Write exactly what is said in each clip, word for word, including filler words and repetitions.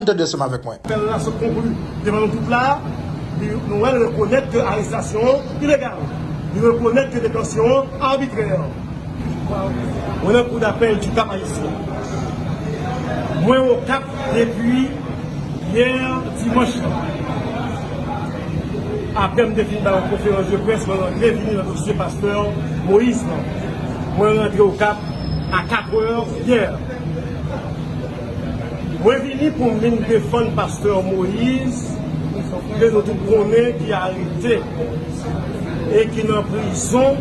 Tande ansanm avèk mwen. Apèl la sot konkli devan nou tout la, li, nou wè l rekonèt ke arestasyon an ilegal. Li rekonèt ke detansyon an abitrè. Mwen nan Kou dapèl di Kap Ayisyen. Mwen Okap depi yè dimanch lan. Apre m te fin bay yon konferans de près, mwen rantre vini nan dosye pastè Moïse lan. Mwen rantre Okap a katrè yè. Mwen vini pou m vin defann pastè Moïse, ke nou tout konnen ki arete e ki nan prizon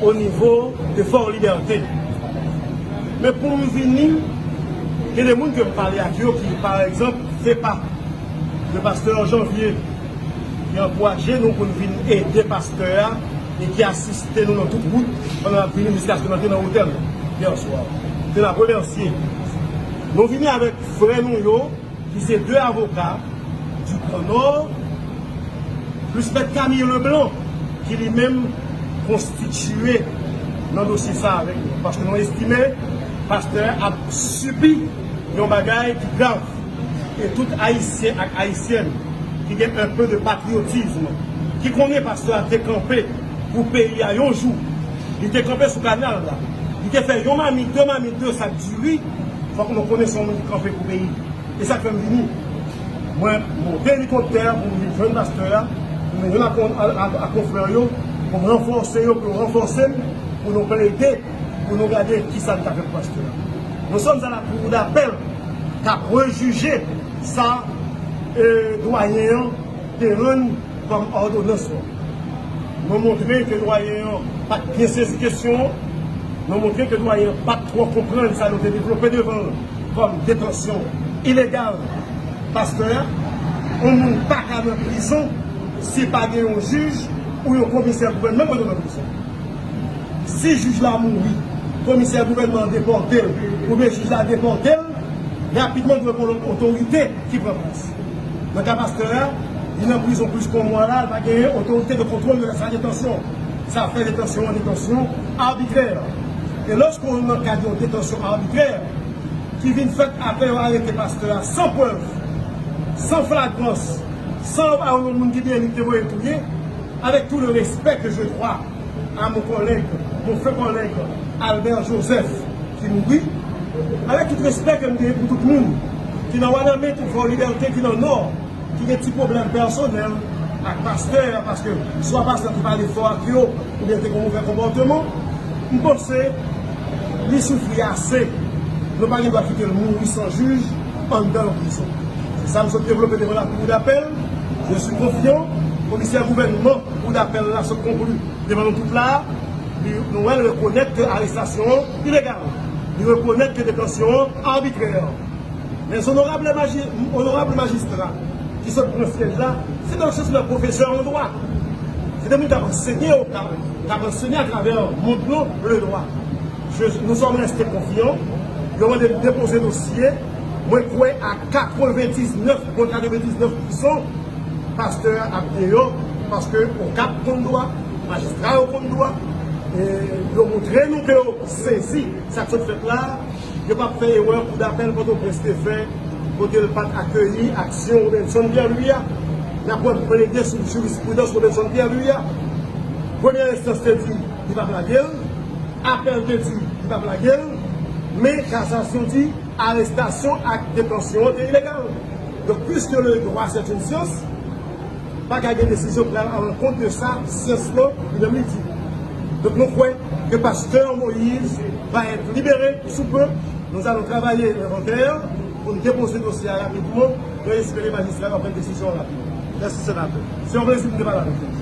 o nivo de Fò Libète. Men pou m vini, gen de moun ke m pale ak yo ki, pa egzanp, FEPA, de pastè Janvier, ki ankouraje nou pou n vin ede pastè a e ki asiste nou nan tout wout pandan n ap vini jiskaske n antre nan otèl yè swa. Te n ap remèsye. Nou vini avèk frè nou yo, ki se de avoka du Grand Nord, plis mèt Camille Leblanc, ki li menm konstitye nan dosye sa avèk nou. Paske nou estime pastè a ap sibi yon bagay ki grav. E tout Ayisyen ak Ayisyèn ki gen un peu de patriotisme, ki konnen pastè a te kanpe pou peyi a yon jou, li te kanpe sou kanal la, li te fè yon mamit, de mamit, de sak diri, fòk nou konnen se yon moun ki kanpe pou peyi. E sa k fè m vini. Mwen monte elikoptè pou m vin jwenn pastè a, pou m jwenn ak, ak, ak konfrè yo, pou m ranfòse yo, pou yo ranfòse m, pou nou plede, pou nou gade kisa n ka fè pou pastè a. Nous sommes à la cour d'appel k ap rejije sa, e, dwayen an te rann kòm òdonans lan. Nou montre ke dwayen an pa t byen sezi kesyon an. Nou montre ke dwayen an pa t twò konprann sa nou te devlope devan l kòm detansyon ilegal pastè a. Yon moun pa ka nan prizon si pa gen yon jij ou yon komisè gouvènman k mete l nan prizon. Si jij la mouri, komisè gouvènman an depòte l, oubyen jij la depòte l, rapidman dwe gen yon lòt otorite ki pran plas. Nan ka pastè a, li nan prizon plis ke yon mwa la, li pa genyen otorite de kontwòl de sa detansyon. Sa fè detansyon an detansyon abitrè. E lòske w nan kad yon detansyon abitrè, ki vin fèt apre yo arete pastè a san prèv, san flagrans, san pa yon moun ki byen li te voye touye, avec tout le respect que je dois à mon collègue, mon frère collègue Albert Joseph, ki mouri, avèk tout respè ke m genyen pou tout moun ki nan Wanament ou Fò Libète ki nan Nò, ki gen ti pwoblèm pèsonèl ak pastè a, paske swa pastè a te pale fò ak yo, oubyen te gen move konpòteman, m panse li soufri ase. Nou pa gen dwa kite l mouri san jij anndan yon prizon. Se sa m sot devlope devan la cour d'appel. Je suis confiant, komisè gouvènman cour d'appel la sot konkli devan nou tout la, li, nou wè l rekonèt ke arestasyon an ilegal. Li rekonèt ke detansyon an abitrè. Lèzonorab maji-, onorab majistra ki sot pran syèj la, se nan sans lè pwofesè an dwa. Se de moun k ap ansenye Okap, k ap ansenye atravè mond lan le dwa. Je, nous sommes restés confiants. Yo mande m depoze dosye. Mwen kwè a katrevendiznèf pwen katrevendiznèf pousan pastè a ap deyò, paske Okap konn dwa, majistra yo konn dwa, e yo montre nou ke yo sezi sa k sot fèt la. Yo p ap fè erè kou dapèl Pòtoprens te fè, kote l pa t akeyi aksyon Robenson Pierre-Louis a. N ap wè m plede sou jirispridans Robenson Pierre-Louis a. Premyè enstans te di li p ap lage l, apèl te di li p ap lage l, men kasasyon di arestasyon ak detansyon an te ilegal. Donk, puisque le droit c'est une science, pa ka gen desizyon k pral a lankont de sa, syans lan, li menm li di. Donk, nou kwè ke pastè Moïse va être libéré sous peu. Nous allons travailler l'inventaire pou n depoze dosye a rapidman. Nou espere majistra yo ap pran desizyon rapid. Mèsi, senatè. Se yon plezi pou m te pale avèk ou.